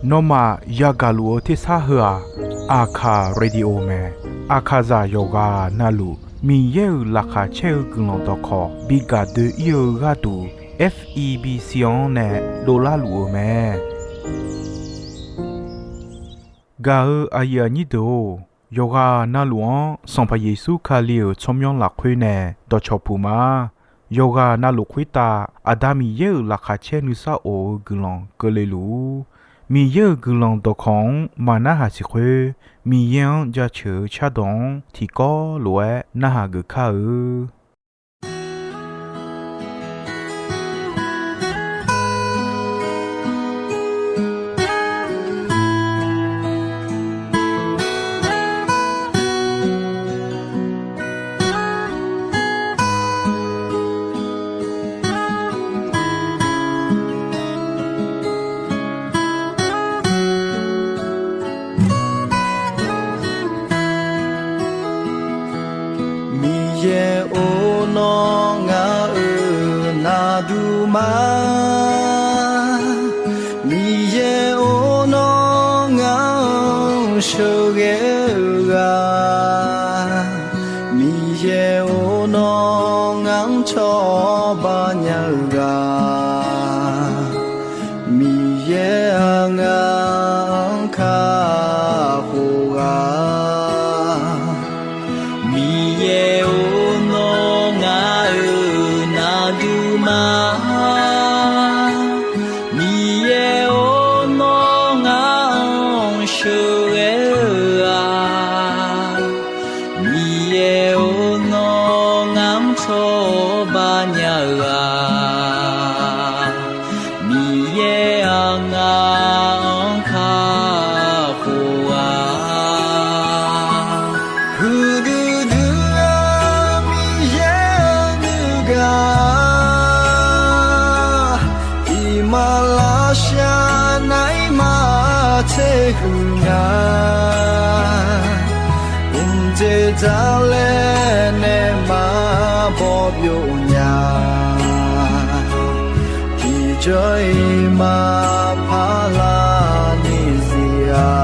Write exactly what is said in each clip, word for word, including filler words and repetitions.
Nawmaf yagaq luf-eu tersar heu-aq, Aqkaq Radio mae. Aqkaqzaq yawqghaq navluf Miqyaer-euq laqkhaq caer-eu guiqlanq dawqkawq bi gaq doe-ir-eu gharduq, F E B C-anr nae dovlar luf-eu mae. Gaq-eu aqyuif aqnyir deuq-or, yawqghaq navluf-anr Sanqpaq Yeqsur Kali-euq tsawrmyanr lafkhoer nae dawqcawq puq ma. Yawqghaq navluf khoertav Aqda Miqyaer-euq laqkhaq caer nuisar of-eu guiqlanq keuvle luf-ur. Miqyaer-euq guiqlanq dawqkawq-anr maqnarhaq siq khoer, Miqyaer-anr jaceuq-eu cardawq-anr tiqkawv lof-aer narhaq geuf kar-eu. Miqyaer-or, nawr ngaq-euq navduq ma. Miqyaer-or, nawr ngaq-anr sheuqghae-eu ghaq. Miqyaer-or, nawr ngaq-anr cawba nya-eu ghaq. Miqyaer-aq, ngaq-anr kakhof ghaq. Miqyaer-or, nawr ngaq-euq navduq ma. Miqyaer-or, nawr ngaq-anr sheuqghae-eu ghaq. Miqyaer-or, nawr ngaq-anr cawba nya-eu ghaq. Miqyaer-aq, ngaq-anr kakhof ghaq. Huiqdui dui-eu Miqyaer-euq nuigaq, iqmalavshav naeq-aer maqtser huiq nya. Mqdzer dzar laer nae maqbaw byov nya. Tiqjawr-iq maqpar lar ni zir-a.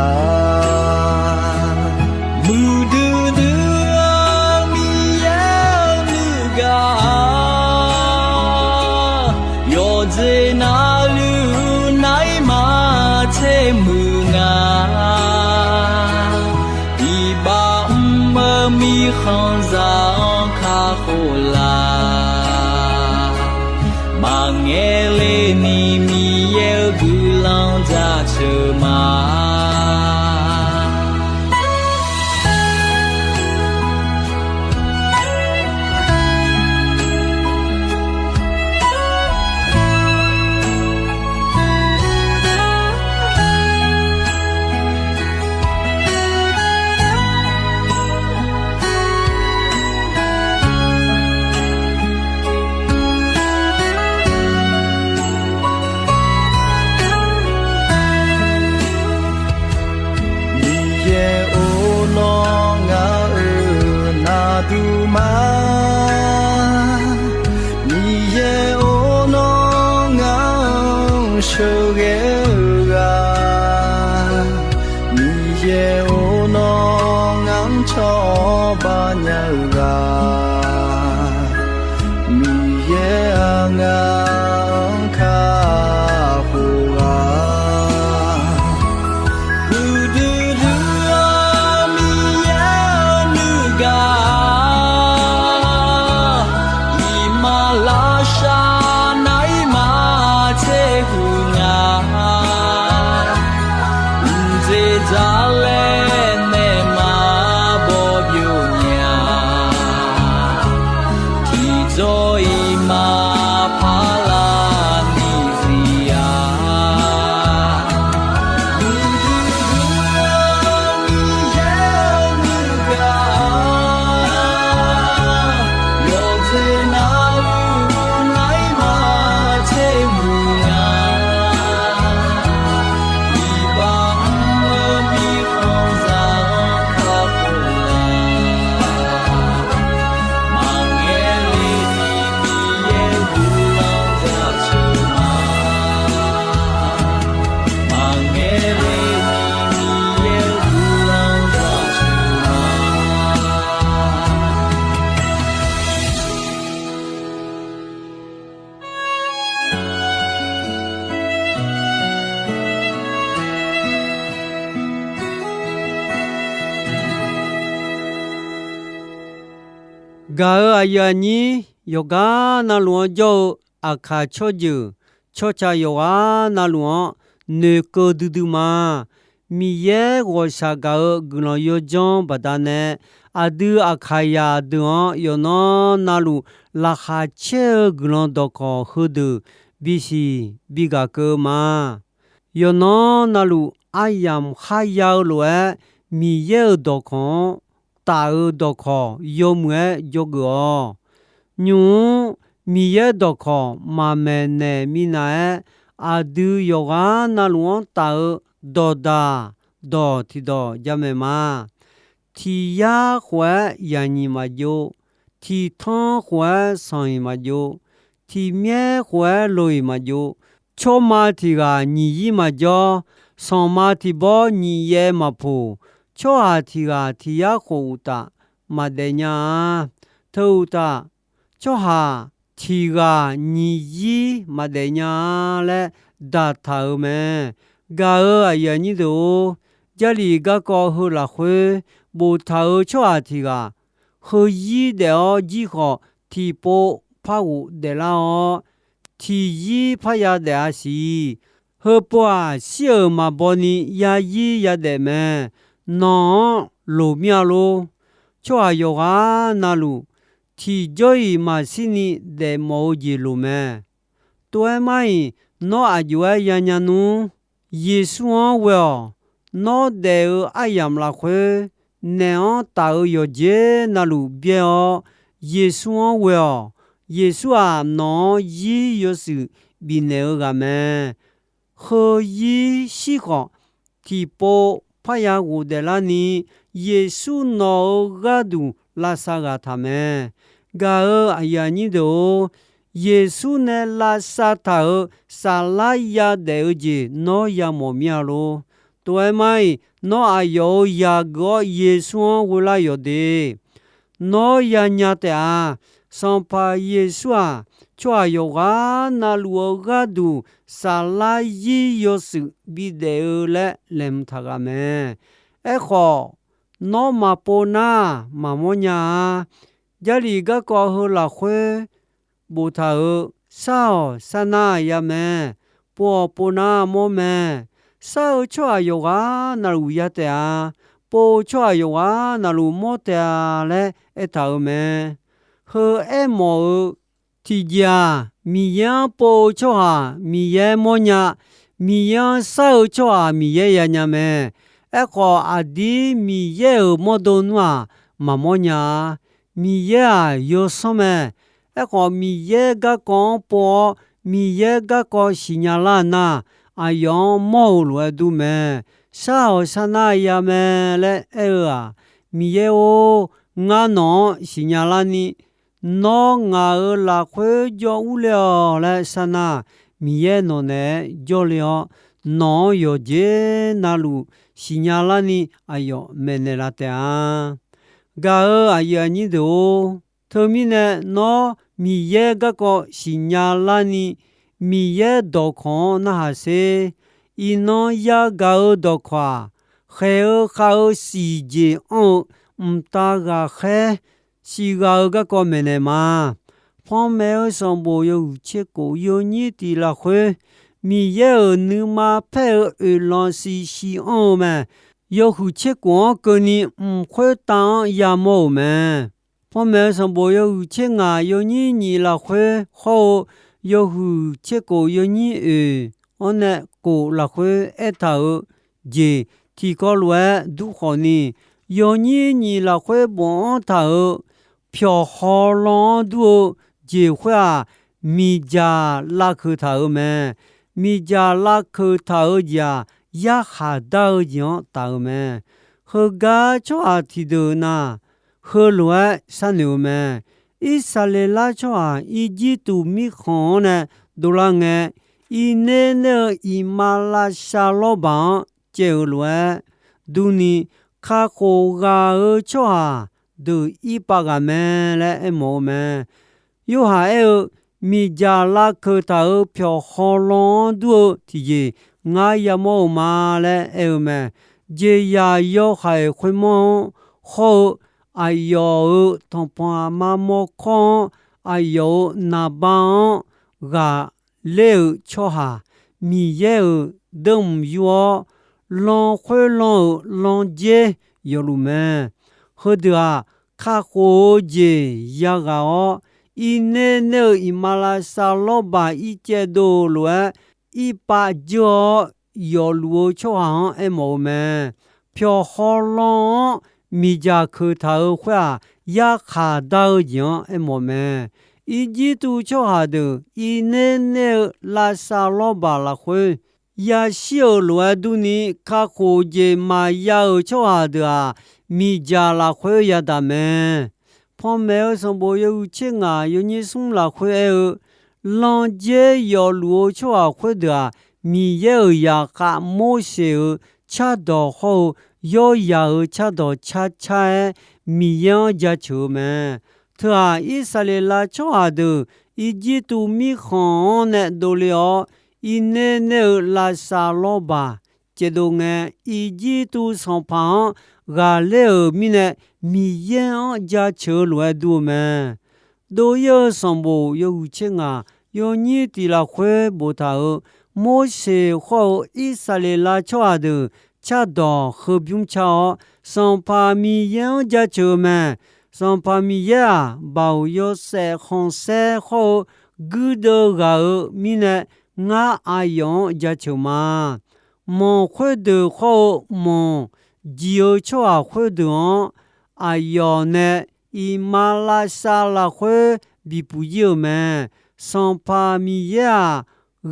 Muiqdui dui-eu Miqyaer-euq nuigaq, yawqjeq navluf naeq-aer maqtser muiq nga. Iqbax mr-eu mirkhanqzaq-anr kakhof laf. Maqngaeq le ni Miqyaer-euq guiqlanq jaceuq ma. Miqyaer-or, nawr ngaq-euq navduq ma. Miqyaer-or, nawr ngaq-anr sheuqghae-eu ghaq. Miqyaer-or, nawr ngaq-anr cawba nya-eu ghaq. Miqyaer-aq, ngaq-anr kakhof ghaq. Huiqdui dui-eu Miqyaer-euq nuigaq, iqmalavshav naeq-aer maqtser huiq nga. Mqdzer dzar laer nae maqbaw byov nya. Gaq-euq aqyuif aqnyir, yawqgar navluf-anr jawr-eu Aqkaq tsawrjeuq tsawrca yawqghaq navluf-anr noeqkeuv duidui ma. Miqyaer ghawqshaq gaq-eu guiqlanq yawdzanr baqdanae, aqdui Aqkaqzaq deuq-anr yawqnan navluf laqkhaq caer-eu guiqlanq dawqkawq heudeuq bisiq bigaq keuv-eu ma. Yawqnan navluf aryamq kharya-eu lof-aer, Miqyaer-euq dawqkawq-anr taf-eu dawqkawq yawmuiq-aer dzawgeuf-awq. Nymq-mr Miqyaer dawqkawq maqmaeq naeq minav-aer, aqdui yawqghaq navluf-anr taf-eu dawqdaq dawq tiqdawq jamaeq ma. Tiq yar khof-aer yaqnyiq maqjov, tiq tanr khof-aer sanq-iq maqjov, tiq myaer khof-aer loq-iq maqjov, tsawrma tiq ghaq nyiq yir maqjawr, sanqma tiq bawr nyiq yaev maqpoq, tsawrhaq tiq ghaq tiq yar khof uqtaf maqdaef nya-a. Teu uqtaf, tsawrhaq tiq ghaq nyiq yir maqdaef nya-a laer daqtaq-euq mae. Gaq-euq aqyuif aqnyir deuq-or, Jarlif garkawv heu lafkhoer boftaq-euq tsawrhaq tiq ghaq, heu yir daef-awr jir khawf, tiqpov par ghofdaef lar-awr, tiq yir parya daef-a siq. Heupov-aq, shir-euq maqbaw ni yayir yadaef mae. Nawq-anr loq mir-a lor. Tsawrhaq yawqghaq navluf, tiqjawr-iq maqshir ni daefmawf-eu jeq loq mae. Tov-aer mar-iq, nawr aq jov-aer yanya nmr. Yeqsur-anr ghoe-awq. Nawr daef-eu aryamq lafkhoer, naeq-anr taf-eu yawqjeq navluf byaer-awr, Yeqsur-anr ghoe-awq. Yeqsur-aq, nawq-anr yir yawshuif bifnaeq-eu ghaq mae. Heu yir shir khawf, tiqpov parya ghofdaef larni, Yeqsur nawq-euq gharduq lavsav ghaq taq mae. Gaq-euq aqyuif aqnyir deuq-or, Yeqsur nae lavsav taq-euq saflar yadaef-eu jeq nawr yamawf mir-a lor. Tov-aer mar-iq, nawr aqyawf-euq yaqgeuf-awr Yeqsur-anr ghoe lar yawq de. Nawr yanya taef-a. Sanqpaq Yeqsur-aq, tsawrhaq yawqghaq navluf-eu gharduq saflar yir yawshuif bidaef-eu laer laeqhmq taq ghaq mae. Aerkhawf, nawr maqpov nar maqmawr nya-a. Jarlif garkawv heu lafkhoer boftaq-euq, Shar-awq, sharnar ya mae. Pov-awq, pov nar mawr mae. Shar-eu tsawrhaq yawqghaq navluf ya taef-a. Pov-eu tsawrhaq yawqghaq navluf mawr taef-a laer aertaq-euq mae. Heu aermawf-eu tiqjeq-aq, Miqyaer-anr pov-eu tsawrhaq Miqyaer mawrnya. Miqyaer-anr shar-eu tsawrhaq Miqyaer yanya mae. Aerkhawf, aqdir Miqyaer-euq mawrdo nmr-aq, maqmawr nya-a. Miqyaer-aq, yawsanr mae. Aerkhawf, Miqyaer garkawv-anr pov-awr, Miqyaer garkawv siqnya lar nar, aqyawf-anr mawr-euq lof-aer dur mae. Shar-awq, sharnar ya mae laer aer-eu-aq, Miqyaer-or, ngar nawq-anr siqnya larni, nawr ngaq-euq lafkhoer jawr urler-awq laer sharnar, Miqyaer nawq naeq-aer jawrle-awr, nawq-anr yawqjeq navluf siqnya larni aqyawf maeqnaeq la taef-a. Gaq-euq aqyuif aqnyir deuq-or, teumirnae nawr Miqyaer garkawv siqnya larni, Miqyaer dawqkawq-anr narhaq sher. Iqnan yagaq-eu dawqkawq-aq, khaeq-eu khav-eu siqjeq anr-eu mqtav ghaqkhaer siqghaq-eu garkawv maeqnaeq ma. Panmaeq-eu sanqbof yawhuiq tser kof yawnyir tiq lafkhoer, Miqyaer-euq nuima paer-eu oeqlanq siqsiq anr-eu mae. Yawhuiq tser kof-anr keuvni mq khoertav-anr yamawr-euq mae. Panmaeq-eu sanqbof yawhuiq tser ngaq yawnyir nyiq lafkhoer hawr-eu, yawhuiq tser kof yawnyir oeq-anr nae kof lafkhoer aertaq-euq jeq tiqkawv lof-aer dur khawfni, yawnyir nyiq lafkhoer bof-anr taq-euq pyawq hawlan-anr dur-eu jeq khoer-aq, miqdzaq lavkeuq taq-euq mae. Miqdzaq lavkeuq taq-euq jeq-aq, yarkhaq dar-eu jeq-anr taf-euq mae. Heugar tsawrhaq tiqdeuq na, heulof-aer sharnoeq-eu mae. Irsaqleqlav tsawrhaq Irjirtuv mirkhanq-anr nae dovlar ngae, irner ner-eu iqmalavshav lawrbaq-anr caev-euq lof-aer durni, kakhof ghaq-euq tsawrhaq deuq irpav ghaq mae laer aermawf-eu mae. Yorhaq aer-eu, miqdzaq lavkeuq taq-euq pyawq hawlan-anr dur-eu tiqjeq ngar yamawr-eu ma laer aer-eu mae. Jeqzaq yawhaiq khoermawr-anr hawr-eu aqyawf-euq tanqpanq aqma mawrkawr-anr, aqyawf-euq naqba-anr ghaqler-euq tsawrhaq, Miqyaer-euq deuvmq yur-awr, lan khoerlan-euq landzer yawfluf mae. Heudeuq-aq, kakhof-eu jeq yaghaq-awr, irner ner-eu iqmalavshav lawrbaq ircaev dov-eu lof-aer, irpav dzeur-awr yawfluf-eu tsawrhaq-anr aermawf-eu mae. Pyawq hawlan-anr miqdzaq keuq taq-eu khoer-aq, yarkhaq dar-eu jeq-anr aermawf mae. Irjirtuv tsawrhaq deuq irner ner-eu lavshav lawrbaq lafkhoer yashir-euq lof-aer durni, kakhof jeq maqya-euq tsawrhaq deuq-aq, miqdzaq lafkhoer yadaq mae. Panmaeq-eu sanqbof yawhuiq tser ngaq yawnyir smr lafkhoer aer-eu, landzer yawfluf-eu tsawrhaq khoerdeuq-aq, Miqyaer-euq zaqkhav Morseq-euq cardawq hawr-eu, yawryaq-euq cardawq carcar-aer, Miqyaer-anr jaceuq-eu mae. Teu-aq, Irsaqleqlav tsawrhaq deuq Irjirtuv mirkhanq-anr nae dovle-awr, irner ner-eu lavshav lawrbaq caevdov ngae, Irjirtuv sanqpaq-anr ghaqler-euq mirnae, Miqyaer-anr jaceuq-eu lof-aer dur-eu mae. Dov-ir-eu sanqbof yawhuiq tser ngaq yawnyir tiq lafkhoer boftaq-euq, Morseq hawr-eu Irsaqleqlav tsawrhaq deuq cardawq heubymr car-awr, Sanqpaq Miqyaer-anr jaceuq-eu mae. Sanqpaq Miqyaer-aq, baoq yawshaef khanqsaer hawr-eu guirdeuv ghaq-euq mirnae, ngar aqyawf-anr jaceuq ma. Manq khoerdeuq hawr-eu manq jiq-eu tsawrhaq khoerdeuq-anr, aqyawf nae iqmalavshav lafkhoer bipuq ir-euq mae. Sanqpaq Miqyaer-aq,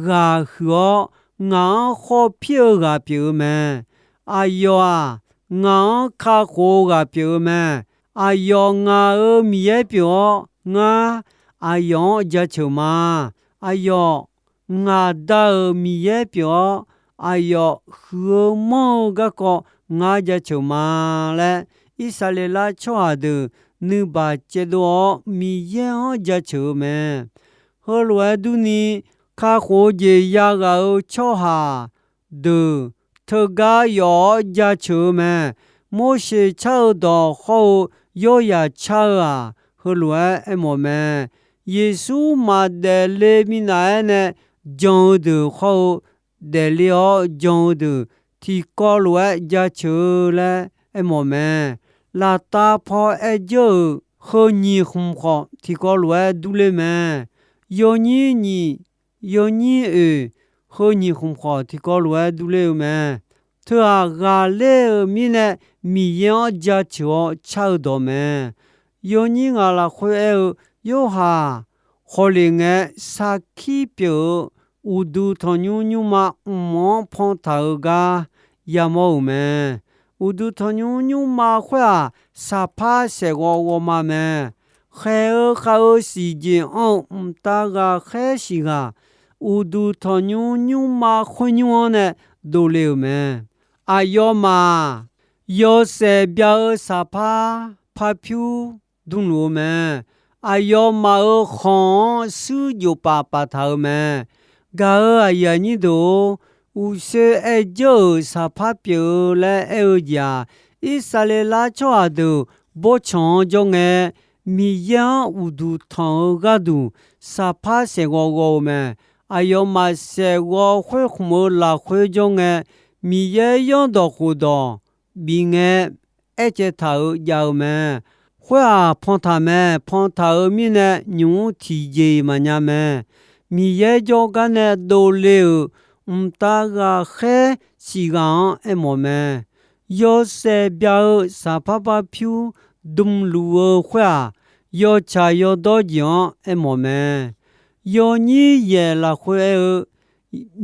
ghaq huiq-awr ngaq-anr khawf pir-eu ghaq pyeuf-eu mae. Aqyawf-aq, ngaq-anr kakhof-eu ghaq pyeuf-eu mae. Aqyawf ngaq-euq Miqyaer pyeuf-awr, ngar aqyawf-anr jaceuq ma. Aqyawf ngaq Da-euq Miqyaer pyeuf-awr, aqyawf huiq-eu manr-eu garkawv ngar jaceuq ma laer, Irsaqleqlav tsawrhaq deuq nuibaq caevdov-awr Miqyaer-anr jaceuq-eu mae. Heulof-aer durni, kakhof-eu jeq yaghaq-euq tsawrhaq deuq teugar yawf-awr jaceuq-eu mae. Morseq car-eu dawq hawr-eu yawryaq car-eu-aq, heulof-aer aermawf mae. Yeqsur maqdaef le minav-aer nae jan-eu deuq hawr-eu, daefle-awr jan-eu deuq tiqkawv lof-aer jaceuq-eu laer aermawf mae. Laftav paw aer dzeur-euq heu nyiq khmq khawf tiqkawv lof-aer durler mae. Yawnyir nyiq, yawnyir oeq, heu nyiq khmq khawf tiqkawv lof-aer durler-eu mae. Teu-aq, ghaqler-euq mirnae Miqyaer-anr jaceuq-awr car-eu dawq mae. Yawnyir ngaq lafkhoer aer-eu, Yorhaq khawf le ngae, sarkir pyeuf-eu uqduq tanqnymr nymrma mq-anr pantaq-eu gar yamawr-euq mae. Uqduq tanqnymr nymrma khoer-aq, saqpar saeqghawv ghawvma mae. Khaeq-eu khav-eu siqjeq anr-eu mqtav ghaqkhaer siq ghaq, uqduq tanqnymr nymrma khoernymr-anr nae dovle-euq mae. Aqyawfmaf-aq, yawshaef bya-eu saqpar par pyur dmluf-eu mae. Aqyawfmaf-euq khanq-anr shuir jofpaf paftaq-eu mae. Gaq-euq aqyuif aqnyir deuq-or, uqshoe aer dzeur-euq saqpar pyeuf-eu laer aer-eu jeq-aq, Irsaqleqlav tsawrhaq deuq bawrtsanq-anr jawr ngae, Miqyaer-anr uqduq tanq-eu gharduq saqpar saeqghawv ghawv-eu mae. Aqyawfmaf saeqghawv khoerkhmq-eu lafkhoer jawr ngae, Miqyaer yanrdawq khofdawq bif ngae, aercaev taq-euq jav-eu mae. Khoer-aq, pantaq mae. Pantaq-euq mirnae nymq-mr tiqjeq-iq maqnya mae. Miqyaer jawrgar nae dovle-euq mqtav ghaqkhaer siq ghaq-anr aermawf mae. Yawshaef bya-eu saqpar par pyur dmluf-eu khoer-aq, yawtsaq yawdawr jeq-anr aermawf mae. Yawnyir yaeq lafkhoer aer-eu,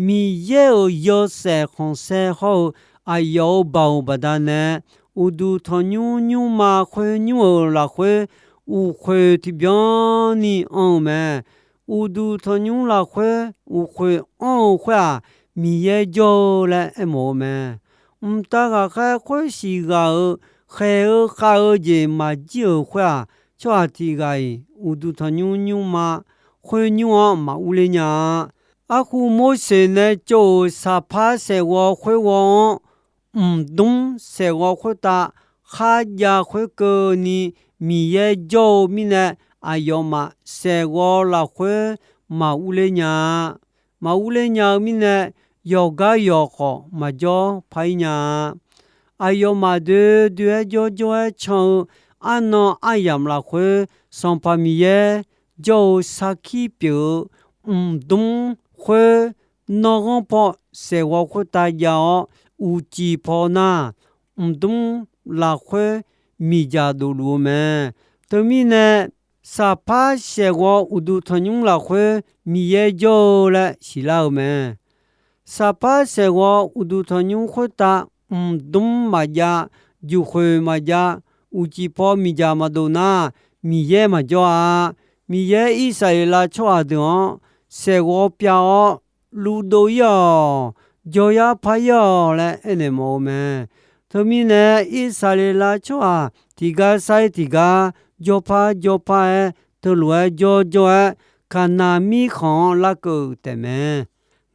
Miqyaer-euq yawshaef khanqsaer hawr-eu aqyawf-euq baoq baqdanae, uqduq tanqnymr nymrma khoernymr-euq lafkhoer uqkhoeq tiqbyan ni anr-eu mae. Uqduq tanqnymr lafkhoer uqkhoeq anr-eu khoer-aq, Miqyaer jawr-eu laer aermawf-eu mae. Mqtav ghaqkhaer khoersiq ghaq-euq khaeq-eu khav-eu jeq maqjir-euq khoer-aq, tsawrhaq tiq ghaq-iq uqduq tanqnymr nymrma khoernymr-anr maqurler nya-a. Arhu Morseq nae tsov-euq saqpar saeqghawv khoerghawv-anr, mqdmr saeqghawv khoertav kharjav khoerkeuvni Miqyaer jawr-eu mirnae, aqyawfmaf saeqghawv lafkhoer maqurler nya-a. Maqurler nya-eu mirnae, yawqgar yawq khawf maqjawr par-ir nya-a. Aqyawfmaf doe doe-aer jawrjawr-aer can-eu arnan aryamq lafkhoer, Sanqpaq Miqyaer jawr-eu sarkir pyeuf-eu mqdmr khoer, nanrghanr paw saeqghawv khoertav jav-awr uqcif paw nar, mqdmr lafkhoer miqdzaq dofluf-eu mae. Teumirnae, saqpar saeqghawv uqduq tanqnymr lafkhoer Miqyaer jawr-eu laer siqlar-eu mae. Saqpar saeqghawv uqduq tanqnymr khoertav mqdmr maqjav, juqkhoeq maqjav, uqcif paw miqdzaq maqdov nar, Miqyaer maqjawr-a. Miqyaer Irsaqleqlav tsawrhaq deuq-anr saeqghawv pyav-awr, luvdov-ir-awq, jawryar par-ir-awq laer aernaeq mawf-eu mae. Teumirnae, Irsaqleqlav tsawrhaq tiqgar sar-ir tiqgar, jawrpar jawrpar-aer, teulof-aer jawrjawr-aer, Kaqnaq mirkhanq-anr larkeuv-euq taefmae.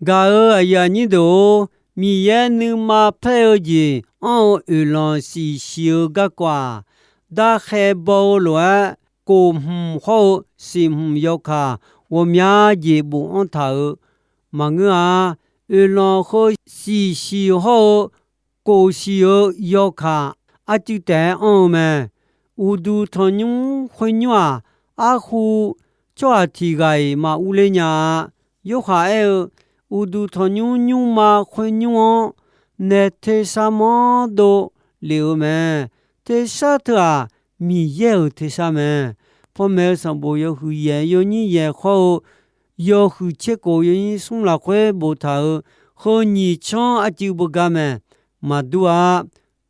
Gaq-euq aqyuif aqnyir deuq-or, Miqyaer nuima paer-eu jeq anr-eu oeqlanq siqsiq-eu garkawv-aq, darkhae baw-eu lof-aer, kof hmq hawr-eu siq hmq yawkaq ghawqmya jeq bofanr taq-euq maqngeur-a. Oeqlanq heu siqsiq hawr-eu kof siq-eu yawkaq arcuiv taef-aer anr-eu mae. Uqduq tanqnymr khoernymr-aq, arhu tsawrhaq tiq ghaq-iq maqurler nya-a. Yorhaq aer-eu, uqduq tanqnymr nymrma khoernymr-anr nae tersar manr dovlef-eu mae. Tersar teu-aq, Miqyaer-euq tersar mae. Panmaeq-eu sanqbof yawhuiq yaef yawnyir yaef khawr-eu, yawhuiq tser kof yawnyir smr lafkhoer boftaq-euq heu nyiq tsanr arcuiv beugar mae. Maqdur-a.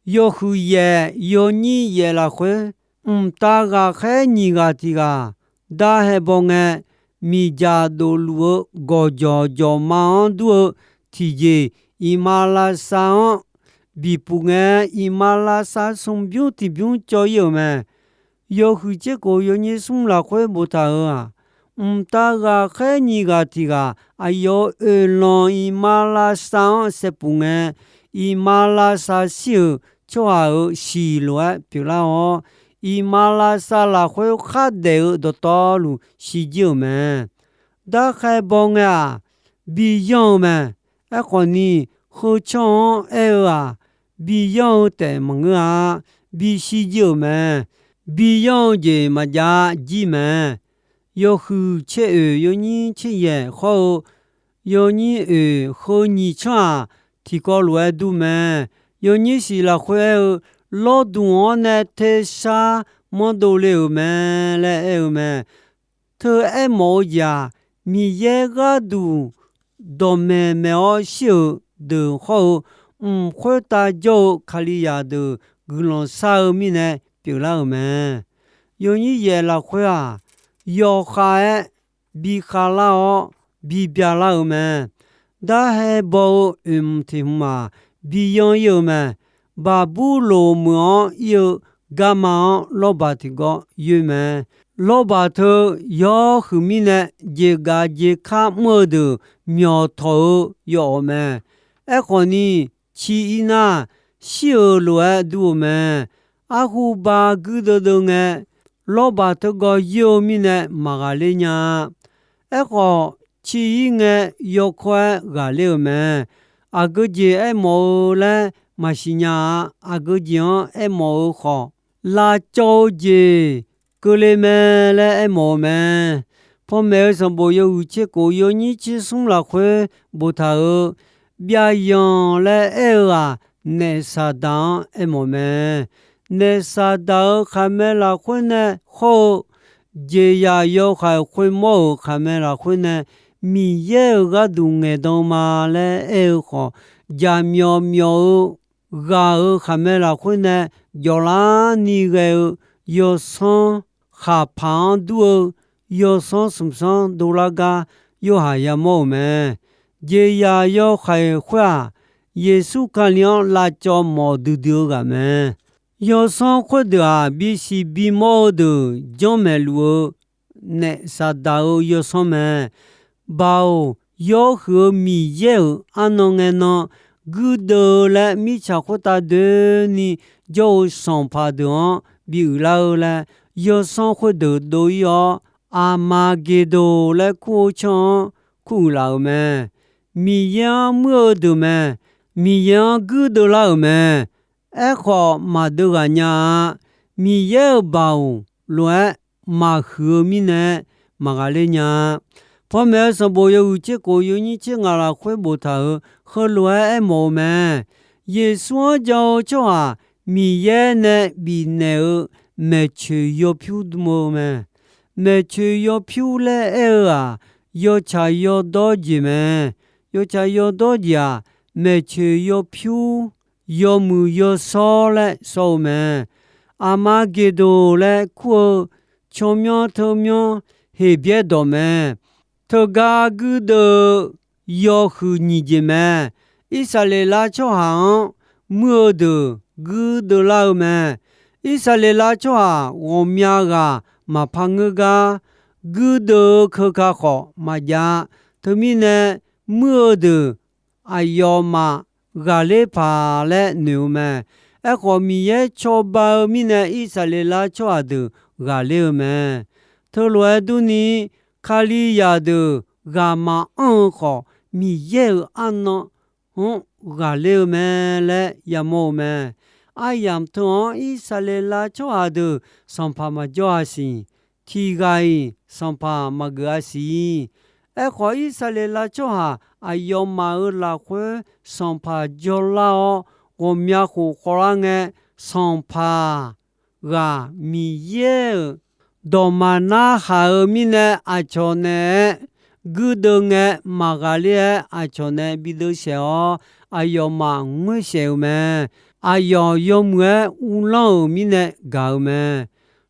Yawhuiq yaef yawnyir yaef lafkhoer, mqtav ghaqkhaer nyiq ghaq tiq ghaq darhae baw ngae, miqdzaq dofluf-eu gawqjawq jawqma-anr dur-eu tiqjeq, iqmalavshav-anr bipuq ngae, iqmalavshav smq bymr tiq bymr cawv-ir-euq mae. Yawhuiq tser kof yawnyir smr lafkhoer boftaq-euq-aq, mqtav ghaqkhaer nyiq ghaq tiq ghaq aqyawf-euq oeqlanq iqmalavshav-anr saevpuq ngae, iqmalavshav shir-euq tsawrhaq-euq siq lof-aer pyeuflar-awr, iqmalavshav lafkhoer khardaef-eu dawqtawvluf shirjir-euq mae. Darkhae baw ngae-aq, biyanr-eu mae. Aerkhawf ni, heu tsanr-anr aer-eu-aq, biyanr-eu taef maqngeur-a. Bishir jir-euq mae. Biyanr-eu jeq maqjav jir mae. Yawhuiq tser oeq yawnyir tser yaef khawr-eu, yawnyir oeq heu nyiq tsanr-aq, tiqkawv lof-aer dur mae. Yawnyir siq lafkhoer aer-eu, lawrduq-anr nae tersar manr dovle-euq mae laer aer-eu mae. Teu aermawf-eu jeq-aq, Miqyaer gharduq dawqmaeq maeq-awr shir-euq deuq hawr-eu, mq khoertav jawr-eu Kalizaq deuq guiqlanq shar-eu mirnae pyeuflar-euq mae. Yawnyir yaef lafkhoer-aq, yawkhav-aer bikhav lar-awr bibya lar-euq mae. Darhae baw-eu oeqmq tiq hmq-aq, biyanr ir-eu mae. Baqburloq meuq-anr ir-eu garma-anr lawrbaq tiqgawr yoer mae. Lawrbaq teu yawhuiq mirnae jeqgaf jeqkar mr-eu deuq myawqtawq-eu yawawq mae. Aerkhawf ni, ci-ir nar, shir-euq lof-aer dur-eu mae. Arhu ba guirdeuv deuv ngae, lawrbaq teugawv yoer-eu mirnae maqghaqler nya-a. Aerkhawf, ci-ir ngae, yawkawr-aer ghaqler-euq mae. Aqgeu jeq aermawf-eu laer maqsiq nya-a. Aqgeu jeq-anr aermawf-eu khawf, lavcawv-eu jeq keuvle mae laer aermawf-eu mae. Panmaeq-eu sanqbof yawhuiq tser kof yawnyir tser smr lafkhoer boftaq-euq, byavyanq laer aer-eu-aq, naef Saqdaq-anr aermawf mae. Naef Saqdaq-euq khaqmae lafkhoer nae hawr-eu, jeqzaq yawhaiq khoermawr-euq khaqmae lafkhoer nae Miqyaer-euq gharduq ngaeqdan ma laer aer-eu khawf, jaqmyawf myawf-eu ghaq-euq khaqmae lafkhoer nae jawflarni ghae-eu yawsanr khaqpaq-anr dur-eu yawsanr smq sanr dovlar gar Yorhaq yamawr-euq mae. Jeqzaq yawhaiq khoer-aq, Yeqsur Kali-anr lavcawv mawf duidui-eu ghaq mae. Yawsanr khoerdeuq-aq, bisiq bimawr-eu deuq janrmaeq luf-eu naef Saqdaq-euq yawsanr mae. Baoq, yawhuiq-eu Miqyaer-euq arnan ngae nan guirdeuv-eu laer mirtsaq khoertav doeni jawr-eu sanqpaq deuq-anr bi uiqlar-eu laer, yawsanr khoerdeuq dov-ir-awr, Aqmaqgeqdoq laer kur-eu canr-anr kuruiq laf-euq mae. Miqyaer-anr muir-eu deuq mae. Miqyaer-anr guirdeuv lar-euq mae. Aerkhawf, maqdeuv ghaq nya-a. Miqyaer-euq baoq lof-aer maqhuiq-eu mirnae maqghaqler nya-a. Panmaeq-eu sanqbof yawhuiq tser khof yawnyir tser ngaq lafkhoer boftaq-euq heulof-aer aermawf-eu mae. Yeqsur-anr jan-eu tsawrhaq Miqyaer nae bifnaeq-eu maeqtsoeq yawpyur dm-eu mae. Maeqtsoeq yawpyur laer aer-eu-aq, yawtsaq yawdawr jeq mae. Yawtsaq yawdawr jeq-aq, maeqtsoeq yawpyur, yawmuiq yawshawr laer shawr-eu mae. Aqmaqgeqdoq laer kur-eu tsawrmyanr teumyanr Heqbyaer dawq mae. Teugar guirdeuv-eu yawhuiq nyiq jeq mae. Irsaqleqlav tsawrhaq-anr muir-eu deuq guirdeuv lar-eu mae. Irsaqleqlav tsawrhaq ghawqmya ghaq maqpar ngeur gar guirdeuv-eu keuka khawf maqjav-a. Teumirnae, muir-eu deuq aqyawfmaf ghaqler paq laer noeq-eu mae. Aerkhawf, Miqyaer cawba-eu mirnae Irsaqleqlav tsawrhaq deuq ghaqler-eu mae. Teulof-aer durni, Kalizaq deuq ghaq maqanr-eu khawf, Miqyaer-euq arnan-anr ghaqler-eu mae laer yamawr-eu mae. Aryamq teu-anr Irsaqleqlav tsawrhaq deuq sanqpaq maqjawr-a siq. Tiq ghaq-iq sanqpaq maqgeuf-a siq. Aerkhawf, Irsaqleqlav tsawrhaq aqyawfmaf-euq lafkhoer sanqpaq jawrlar-awr, ghawqmya khof khawvlar ngae, sanqpaq ghaq Miqyaer-euq dawq maqnar haq-eu mirnae aqcawq naeq-aer guirdeuv ngae maqghaqler-aer aqcawq nae bideuv saeq-awr, aqyawfmaf ngoer saeq-eu mae. Aqyawf yawmuiq-aer uvlanr-euq mirnae gaq-eu mae.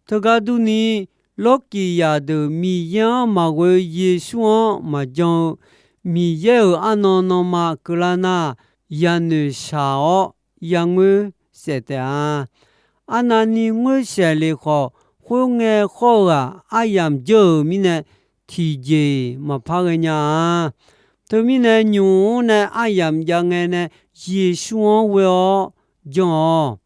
Teugar durni, lawrkiq zaqdeuq Miqyaer-anr maqghoe Yeqsur-anr maqjan-eu, Miqyaer-euq arnan nanma keuvlar nar, yanoeq shaq-awr yangoer saef taef-a. Arnavni ngoer saef lef khawf, khoerngae khawr-eu ghaq aryamq jeur-euq mirnae, tiqjeq maqpar ghae nya-a. Teumirnae, nymq-mr nae aryamq jav ngae nae Yeqsur-anr ghoe-awr jan-awq.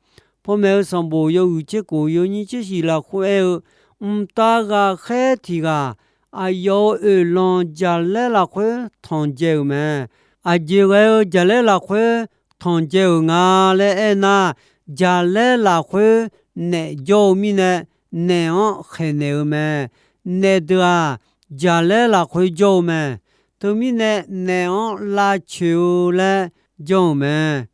Panmaeq-eu sanqbof yawhuiq tser khof yawnyir tser shiq lafkhoer aer-eu, mqtav ghaqkhaer tiq ghaq aqyawf-euq oeqlanq jaqlaer lafkhoer tanqdzae-euq mae. Aqjeq ghae-eu jaqlaer lafkhoer tanqdzae-euq nga laer aernar, jaqlaer lafkhoer naef jawr-eu mirnae, naef-anr khaeqnaeq-eu mae. Naef deuq-aq, jaqlaer lafkhoer jawr-eu mae. Teumirnae, naef-anr lavcoeq-eu laer janr-euq mae.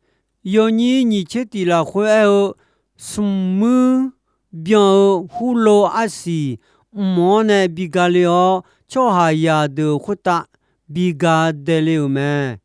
Yawnyir nyiq tser tiq lafkhoer aer-eu, smq muir byan-eu hurlov arsiq mq-anr nae bi ga le-awr, tsawrhaqzaq deuq khoertav bi ga dae le-euq mae.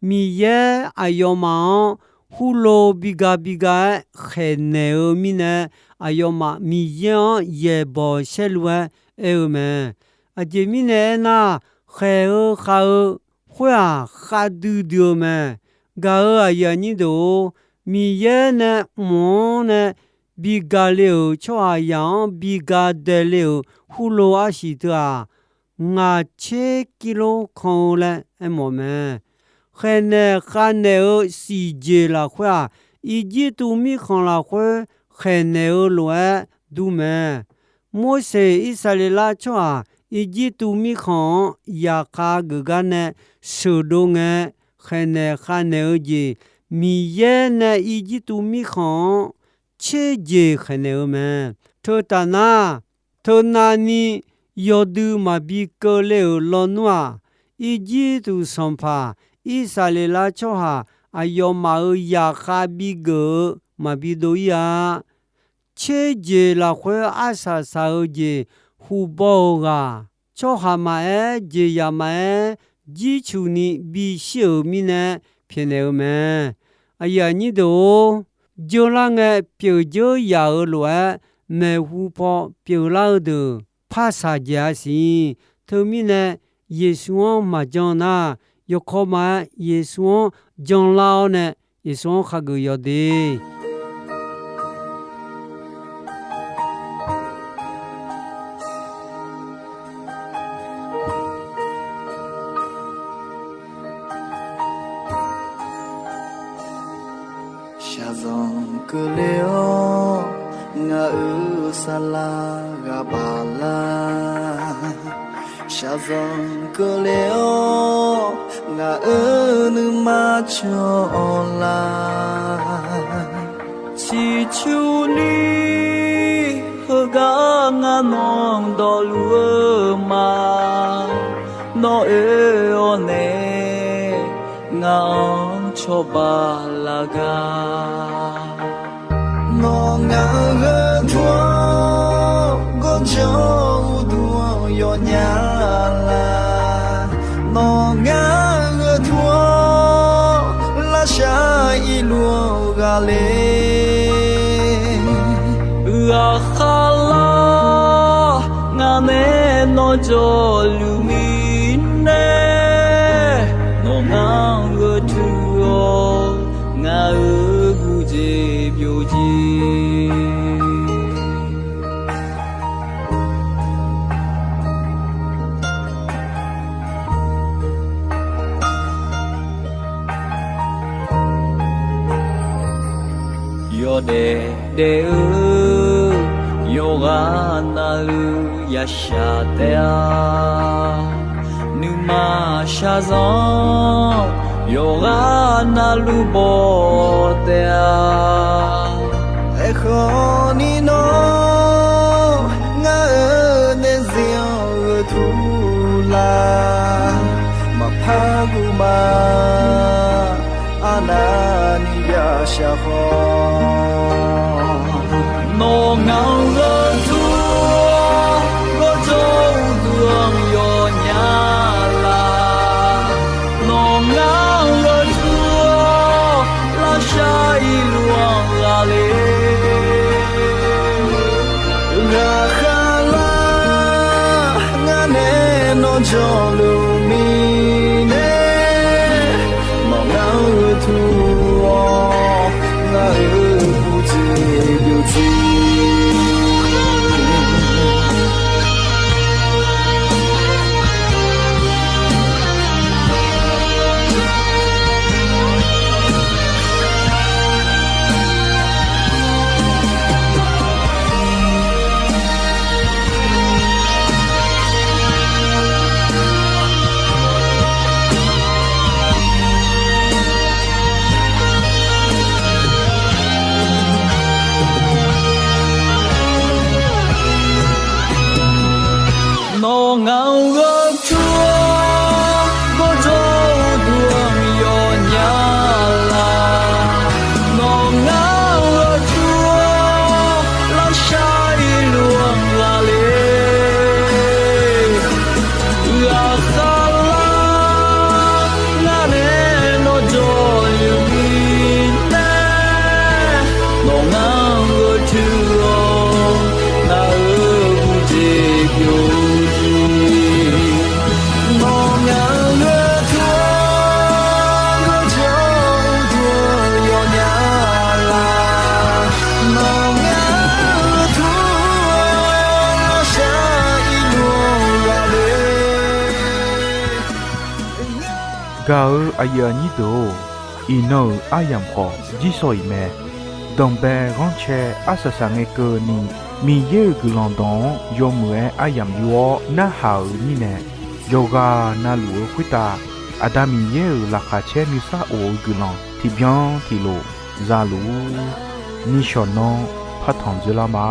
Miqyaer aqyawfmaf-anr hurlov bi ga bi ga-aer khaeqnaeq-eu mirnae, aqyawfmaf Miqyaer-anr yaeqbawq saerlu-aer aer-eu mae. Aqjeq mirnae aernar, khaeq-eu khav-eu khoer-aq, khavdui dui-eu mae. Gaq-euq aqyuif aqnyir deuq-or, Miqyaer nae mq-anr nae bi ga le-euq tsawrhaqzaq-anr bi ga dae le-euq hurlov arsiq teu-aq, ngaq tser kirlor kan-eu laer aermawf mae. Khaeqnaeq khavnaeq-eu siqjeq lafkhoer-aq, Irjirtuv mirkhanq lafkhoer khaeqnaeq-eu lof-aer dur mae. Morseq Irsaqleqlav tsawrhaq Irjirtuv mirkhanq-anr yaqkhav geuf gar nae sheuqdov ngae, khaeqnaeq khavnaeq-eu jeq, Miqyaer nae Irjirtuv mirkhanq-anr tser jeq khaeqnaeq-eu mae. Teutaf nar, teunavni yawdui maqbi keuvle-euq lawnmr-aq, Irjirtuv sanqpaq Irsaqleqlav tsawrhaq aqyawfmaf-euq yaqkhav bigeuf-eu maqbi dov-ir-a. Tser jeq lafkhoer arsaq saq-eu jeq, huqbaw-euq ghaq, tsawrhaq maqaer, jeqzaq maqaer, jircuq ni bishir-euq mirnae pyaeqnaeq-eu mae. Aqyuif aqnyir deuq-or, jeurlar ngae pyeuf dzeur yaf-euq lof-aer, maeqhu paw pyeuflar-eu deuq par shaqjaeq-a siq. Teumirnae, Yeqsur-anr maqjan nar, yawkawr ma-aer Yeqsur-anr janlar-awr nae, Yeqsur-anr khageuf yawde. Shaqzanq keuvle-awr ngaq-euq saflar ghaq baq lar. Shaqzanq keuvle-awr ngaq-euq nuima cawq lar. Ciqcurni heugar ngar nawq dawqluf-eu ma. Nawr oe-awr nae ngaq-anr cawba laf gar. Nawr ngaq-euq gharduq-anr gawrjanr uqduq-anr yawnya lar. Nawr ngaq-euq gharduq-anr lavshar irluf-anr ghaqler. Ghaqkhav lar, ngaq nae nawr jawrluf mirnae, nawr ngaq-anr gharduq-awr ngaq-euq guv jeq byov jer. Yawdaef daef-eu yawqghaq navluf yashaq taef-a. Nuima shaqzanq yawqghaq navluf baw taef-a. Aerkhawf ni nawr ngaq-euq daefzir-anr gharduq lar. Maqpar guv ma arnavni yashaq khawf. Nawr ngaq-euq gharduq-anr gawrjanr uqduq-anr yawnya lar. Nawr ngaq-euq gharduq-anr lavshar irluf-anr ghaqler. Ghaqkhav lar, ngaq nae nawr jawrluf mirnae, nawr ngaq-anr gharduq-awr ngaq-euq guv jeq byov jer. Nawr ngaq-euq gharduq-anr gawrjanr uqduq-anr yawnya lar. Nawr ngaq-euq gharduq-anr lavshar irluf-anr ghaqler. Ghaqkhav lar, ngaq nae nawr jawrluf mirnae, nawr ngaq-euq gharduq-awr ngaq-euq guv jeq byov jer. Nawr ngaq-euq gharduq-anr gawrjanr uqduq-anr yawnya lar. Nawr ngaq-euq gharduq-anr lavshar irluf-anr ghaqler. Gaq-eu aqyuif aqnyir deuq-or, iqnan-euq aryamq khawf jirsawq iq mae. Danqbae ghanrcae arsaq saq ngae keuvni, Miqyaer-euq guiqlanq dawq-anr yawmuiq-aer aryamq yur-awr narhaq-euq mirnae, yawqghaq navluf-eu khoertav Aqda Miqyaer-euq laqkhaq caer nuisar of-eu guiqlanq tiqbyan tiqlof zaluf-ur. Nishawq nanr partanq dzoerlar ma.